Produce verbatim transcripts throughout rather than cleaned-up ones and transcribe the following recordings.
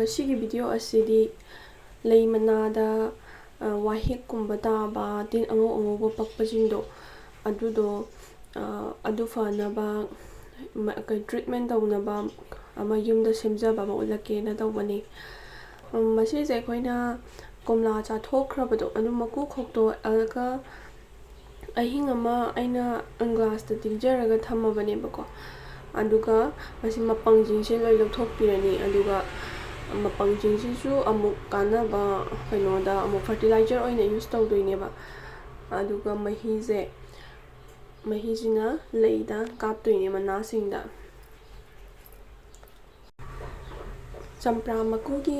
ꯉꯁꯤꯒꯤ ꯚꯤꯗꯤꯑꯣ ꯑꯁꯤꯗꯤ ꯂꯩ ꯃꯅꯥꯗ, ꯑ, ꯋꯥꯍꯤꯛꯀꯨꯝꯕ ꯇꯥꯕ, ꯇꯤꯟ ꯑꯉꯧ ꯑꯉꯧꯕ ꯄꯛꯄꯁꯤꯡꯗꯣ, ꯑꯗꯨꯗꯣ, ꯑ, ꯑꯗꯨ ꯐꯅꯕ ꯃ-, ꯀꯩ, ꯇ꯭ꯔꯤꯠꯃꯦꯟ ꯇꯧꯅꯕ ꯑꯃ ꯌꯨꯝꯗ ꯁꯦꯝꯖꯕ ꯑꯃ ꯎꯠꯂꯛꯀꯦꯅ ꯇꯧꯕꯅꯤ꯫ ꯎꯝ, ꯃꯁꯤꯁꯦ ꯑꯩꯈꯣꯏꯅ ꯀꯣꯝꯂꯥ ꯆꯥꯊꯣꯛꯈ꯭ꯔꯕꯗꯣ, ꯑꯗꯨ ꯃꯀꯨ ꯈꯣꯛꯇꯣꯛꯑꯒ ꯑꯍꯤꯡ ꯑꯃ ꯑꯩꯅ ꯒ꯭ꯂꯥꯁꯇ ꯇꯤꯡꯖꯔꯒ ꯊꯝꯃꯕꯅꯦꯕꯀꯣ꯫ ꯑꯗꯨꯒ ꯃꯁꯤ ꯃꯄꯪꯁꯤꯡꯁꯦ ꯂꯣꯏ ꯂꯧꯊꯣꯛꯄꯤꯔꯅꯤ꯫ ꯑꯗꯨꯒ ꯃꯄꯪꯁꯤꯡꯁꯤꯁꯨ ꯑꯃꯨꯛ ꯀꯥꯟꯅꯕ ꯀꯩꯅꯣꯗ ꯑꯃꯨꯛ ꯐꯔꯇꯤꯂꯥꯏꯖꯔ ꯑꯣꯏꯅ ꯌꯨꯁ ꯇꯧꯗꯣꯏꯅꯦꯕ꯫ ꯑꯗꯨꯒ ꯃꯍꯤꯁꯦ, ꯃꯍꯤꯁꯤꯅ ꯂꯩꯗ ꯀꯥꯞꯇꯣꯏꯅꯦ, ꯃꯅꯥꯁꯤꯡꯗ꯫ ꯆꯝꯄ꯭ꯔꯥ ꯃꯀꯨꯒꯤ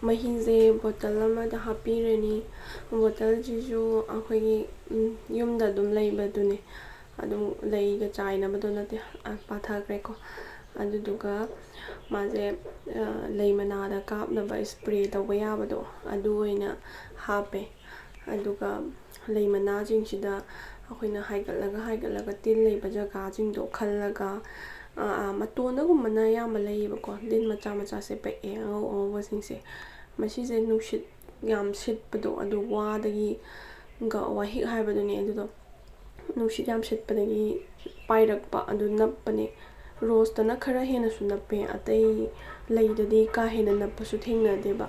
ꯃꯍꯤꯁꯦ ꯕꯣꯇꯜ ꯑꯃꯗ ꯍꯥꯞꯄꯤꯔꯅꯤ꯫ ꯕꯣꯇꯜꯁꯤꯁꯨ ꯑꯩꯈꯣꯏꯒꯤ, ꯎꯝ, ꯌꯨꯝꯗ ꯑꯗꯨꯝ ꯂꯩꯕꯗꯨꯅꯦ꯫ ꯑꯗꯨꯝ ꯂꯩꯒ ꯆꯥꯏꯅꯕꯗꯣ ꯅꯠꯇꯦ, ꯑ, ꯄꯥꯊꯈ꯭ꯔꯦꯀꯣ꯫ ꯑꯗꯨꯗꯨꯒ ꯃꯥꯁꯦ, ꯑ, ꯂꯩ ꯃꯅꯥꯗ ꯀꯥꯞꯅꯕ ꯏꯁꯄ꯭ꯔꯦ ꯇꯧꯕ ꯌꯥꯕꯗꯣ, ꯑꯗꯨ ꯑꯣꯏꯅ ꯍꯥꯞꯄꯦ꯫ ꯑꯗꯨꯒ ꯂꯩ ꯃꯅꯥꯁꯤꯡꯁꯤꯗ ꯑꯩꯈꯣꯏꯅ ꯍꯥꯏꯒꯠꯂꯒ ꯍꯥꯏꯒꯠꯂꯒ ꯇꯤꯟ ꯂꯩꯕ ꯖꯒꯥꯁꯤꯡꯗꯣ ꯈꯜꯂꯒ, ꯑ, ꯑ, ꯃꯇꯣꯟꯗꯒꯨꯝꯕꯅ ꯑꯌꯥꯝꯕ ꯂꯩꯌꯦꯕꯀꯣ, ꯇꯤꯟ ꯃꯆꯥ ꯃꯆꯥꯁꯦ ꯄꯛꯑꯦ, ꯑꯉꯧ ꯑꯉꯧꯕꯁꯤꯡꯁꯦ꯫ ꯃꯁꯤꯁꯦ ꯅꯨꯡꯁꯤꯠ ꯌꯥꯝ ꯁꯤꯠꯄꯗꯣ, ꯑꯗꯨ ꯋꯥꯗꯒꯤ, ꯒ-, ꯋꯥꯍꯤꯛ ꯍꯥꯏꯕꯗꯨꯅꯦ, ꯑꯗꯨꯗꯣ ꯅꯨꯡꯁꯤꯠ ꯌꯥꯝ ꯁꯤꯠꯄꯗꯒꯤ ꯄꯥꯏꯔꯛꯄ ꯑꯗꯨ ꯅꯞꯄꯅꯦ꯫ ꯔꯣꯁꯇꯅ ꯈꯔ ꯍꯦꯟꯅꯁꯨ ꯅꯞꯄꯦ, ꯑꯇꯩ ꯂꯩꯗꯗꯤ ꯀꯥ ꯍꯦꯟꯅ ꯅꯞꯄꯁꯨ ꯊꯦꯡꯅꯗꯦꯕ꯫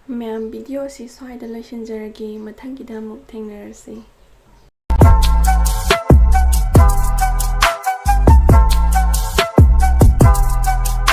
ꯃꯌꯥꯝ, video ꯑꯁꯤ ꯁ꯭ꯋꯥꯏꯗ ꯂꯣꯏꯁꯤꯟꯖꯔꯒꯦ꯫ ꯃꯊꯪꯒꯤꯗ ꯑꯃꯨꯛ ꯊꯦꯡꯅꯔꯁꯤ꯫